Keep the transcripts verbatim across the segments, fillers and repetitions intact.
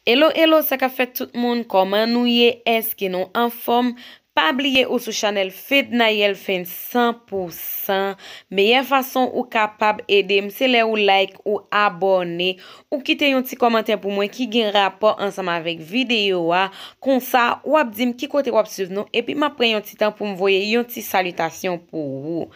Hello, hello, sa k ap fèt tout moun? Kòman nou ye? Èske nou anfòm? Pa bliye ou sou chanèl Fednaelle Fens san pou san. Meyè fason ou kapab ede m, se lè ou like, ou abòne, ou kite yon ti kòmantè pou mwen ki gen rapò ansanm avèk videyo a. Konsa, w ap di m ki kote w ap swiv nou, epi m ap pran yon ti tan pou m voye yon ti salitasyon pou ou.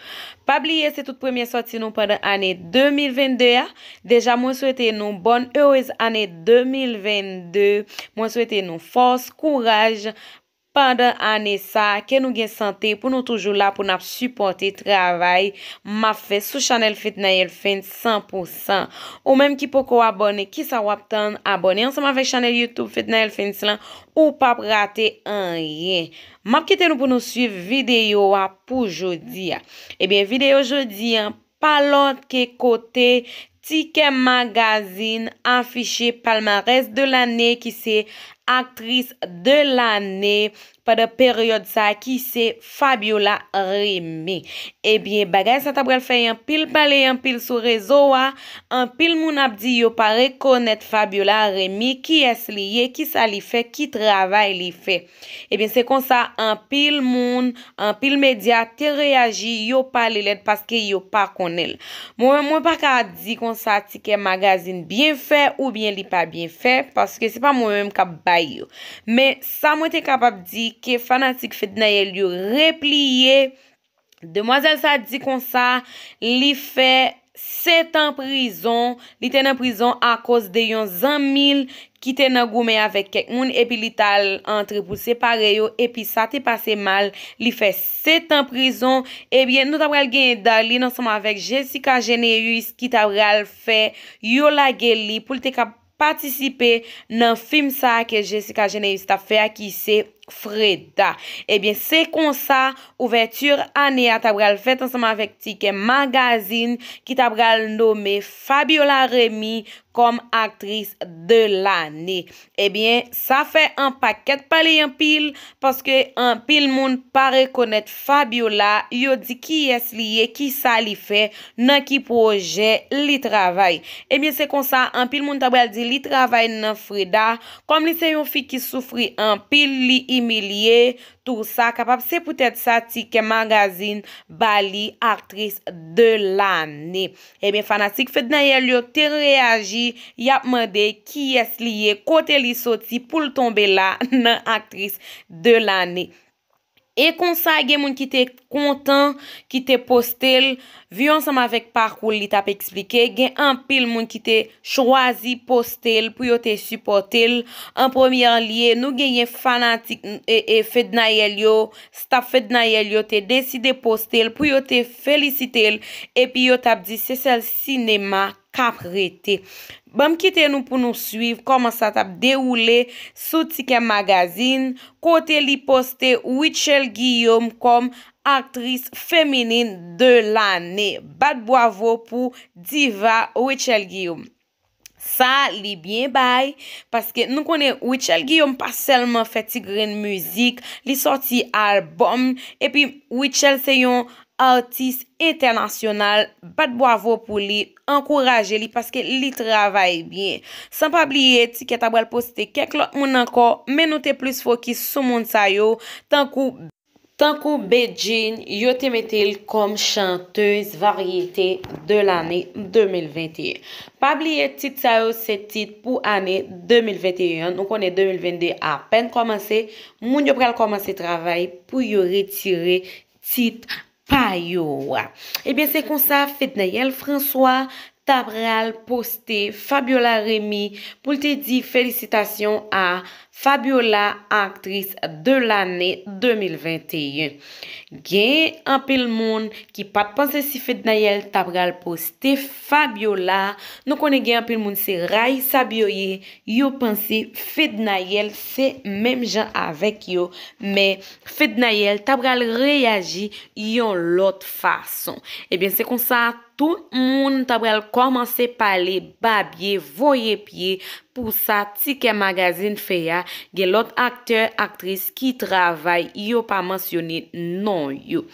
Pa bliye, se tout premye sòti nou pandan ane de mil vennde a. Deja, mwen swete nou bòn erez ane de mil vennde. Mwen swete nou fòs, kouraj pandan ane sa, ke nou gen sante pou nou toujou la pou n ap sipòte travay m ap fè sou chanèl Fednaelle Fens san pou san. Ou menm ki poko abòne, kisa w ap tann? Abòne ansanm avèk chanèl YouTube Fednaelle Fens lan, ou p ap rate anyen. M ap kite nou pou nou swiv videyo a pou jodi a. Ebyen, videyo jodi a, pa lòt ke kote Ticket Magazine afiche palmarès de lane ki se aktris de lane pandan peryòd sa ki se Fabiola Remy. Ebyen, bagay sa ta pral fè anpil pale, anpil sou rezo a. Anpil moun ap di yo pa rekonèt Fabiola Remy, kiyès li ye, kisa li fè, ki travay li fè. Ebyen, se konsa anpil moun, anpil medya te reyaji, yo pale lèd paske yo pa konnen l. Mwen, mwen pa ka di konsa Ticket Magazine byen fè oubyen li pa byen fè, paske se pa mwen menm k ap bay yo. Men sa mwen te kapab di ke fanatik Fednaelle yo repliye, demwazèl sa di konsa, li fè sèt an prizon, li te nan prizon akoz de yon zanmi l ki te nan goumen avèk kèk moun, epi li t al antre pou separe yo, epi sa te pase mal, li fè sèt an prizon. Ebyen, nou ta pral genyen Darline ansanm avèk Jessica Généus ki ta pral fè yo lage li pou l te ka patisipe nan fim sa a ke Jessica Généus t ap fè a, ki se Freda. Ebyen, se konsa ouvèti ane a ta pral fèt ansanm avèk Ticket Magazine ki ta pral nome Fabiola Remy kòm aktris de lane. Ebyen, sa fè an pakèt pale anpil, paske anpil moun pa rekonèt Fabiola, yo di kiyès li ye, kisa li fè, nan ki pwojè li travay. Ebyen, se konsa, anpil moun ta pral di li travay nan Freda, kòm li se yon fi ki soufri anpil, li imilye, tou sa kapab se poutèt sa Ticket Magazine ba li aktris de lane. Ebyen, fanatik Fednaelle yo te reyaji, y ap mande kiyès li ye, kote li soti pou l tonbe la nan aktris de lane. E konsa, gen moun ki te kontan, ki te poste l, vi ansanm avèk pakou l li t ap eksplike. Gen anpil moun ki te chwazi poste l pou yo te sipòte l. An premyè lye, nou genyen fanatik, e, e, Fednaelle yo, staff Fednaelle yo te deside poste l pou yo te felisite l, epi yo t ap di se sèl sinema k ap rete. Ban m kite nou pou nou swiv kòman sa t ap dewoule sou Ticket Magazine, kote li poste Rutshelle Guillaume kòm aktris feminin de lane. Bat bwavo pou diva Rutshelle Guillaume. Sa, li byen bay, paske nou konnen Rutshelle Guillaume pa sèlman fè ti grenn mizik, li sòti albòm, epi Rutshelle se yon atis entènasyonal, bat bwavo pou li, ankouraje li paske li travay byen. San pa bliye, Ticket ta pral poste kèk lòt moun ankò, men nou te plis fokis sou moun sa yo, tankou, tankou Bedjine, yo te mete l kòm chanteuse variété de l'année deux mille vingt et un. Pa bliye, tit sa yo se tit pou ane de mil venteyen an. Nou konnen de mil vennde apèn kòmanse, moun yo pral kòmanse travay pou yo retire tit pa yo a. Ebyen, se konsa Fednaelle François ta pral poste Fabiola Remy pou l te di felisitasyon a Fabiola, aktris de lane de mil venteyen. Gen anpil moun ki pa t panse si Fednaelle ta pral poste Fabiola. Nou konnen gen anpil moun se rayi sab yo ye, yo panse Fednaelle se menm jan avèk yo, men Fednaelle ta pral reyaji yon lòt fason. Ebyen, se konsa, tout moun ta pral kòmanse pale, babye, voye pye pou sa Ticket Magazine fè a. Gen lòt aktè, aktris ki travay, yo pa mansyone non yo.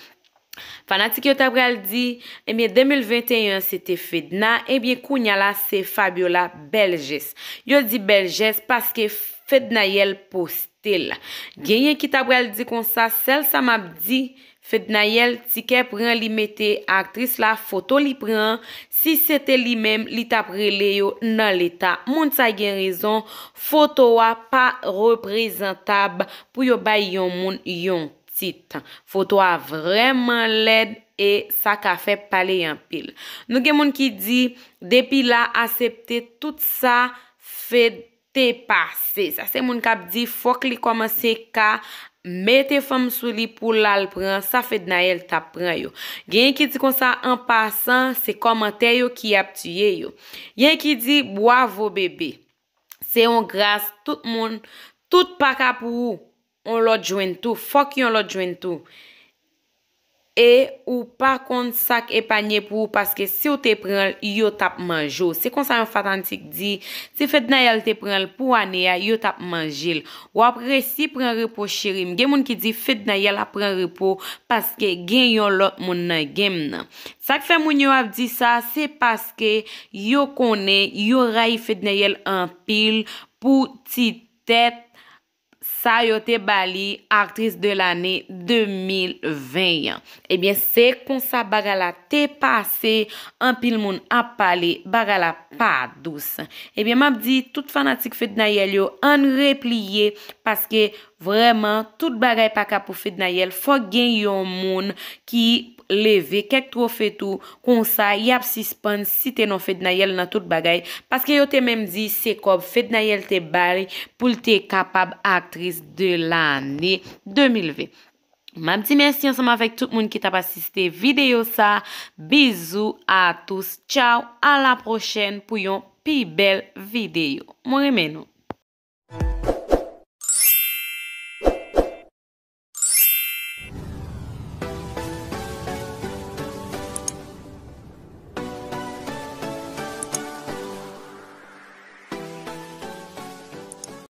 Fanatik yo ta pral di, ebyen, de mil venteyen an se te Fedna, ebyen, kounya la se Fabiola, bèl jès. Yo di bèl jès paske Fednaelle poste l. Genyen ki ta pral di konsa, sèl sa m ap di, Fednaelle, ti kè pran li mete aktris la, foto li pran, si se te li menm, li t ap rele yo nan leta. Moun sa gen rezon, foto a pa reprezantab pou yo bay yon moun yon tit. Foto a vrèman lèd e sa ka fè pale anpil. Nou gen moun ki di, depi la, asepte tout sa Fed te pase. Sa se moun k ap di fòk li kòmanse ka mete fanm sou li pou l al pran sa Fednaelle t ap pran yo. Genyen ki di konsa, an pasan, se kòmantè yo ki ap tiye yo. Genyen ki di, bwavo bebe. Se yon gras, tout moun, tout pa ka pou ou. Yon lòt jwenn tou, fòk yon lòt jwenn tou. E ou pa konn sa k epanye pou ou, paske si w te pran l, yo t ap manje w. Se konsa yon fanatik di, si Fednaelle te pran l pou ane a, yo t ap manje l. W ap resi pran repo, cheri m. Gen moun ki di Fednaelle ap pran repo paske gen yon lòt moun nan game nan. Sa k fè moun yo ap di sa, se paske yo konnen yo rayi Fednaelle anpil pou ti tèt sa yo te ba li aktris de lane de mil ven an. Ebyen, se konsa bagay la te pase, anpil moun ap pale, bagay la pa dous. Ebyen, m ap di tout fanatik Fednaelle yo, ann repliye, paske vrèman, tout bagay pa ka pou Fednaelle. Fòk gen yon moun ki leve kèk twofe tou, konsa y ap sispann site non Fednaelle nan tout bagay, paske yo te menm di se kòb Fednaelle te bay pou l te kapab aktris de lane de mil ven. M ap di mèsi ansanm avèk tout moun ki t ap asiste videyo sa. Bizou a tous. Tchaw, a la pwochèn pou yon pi bèl videyo. Mwen renmen nou.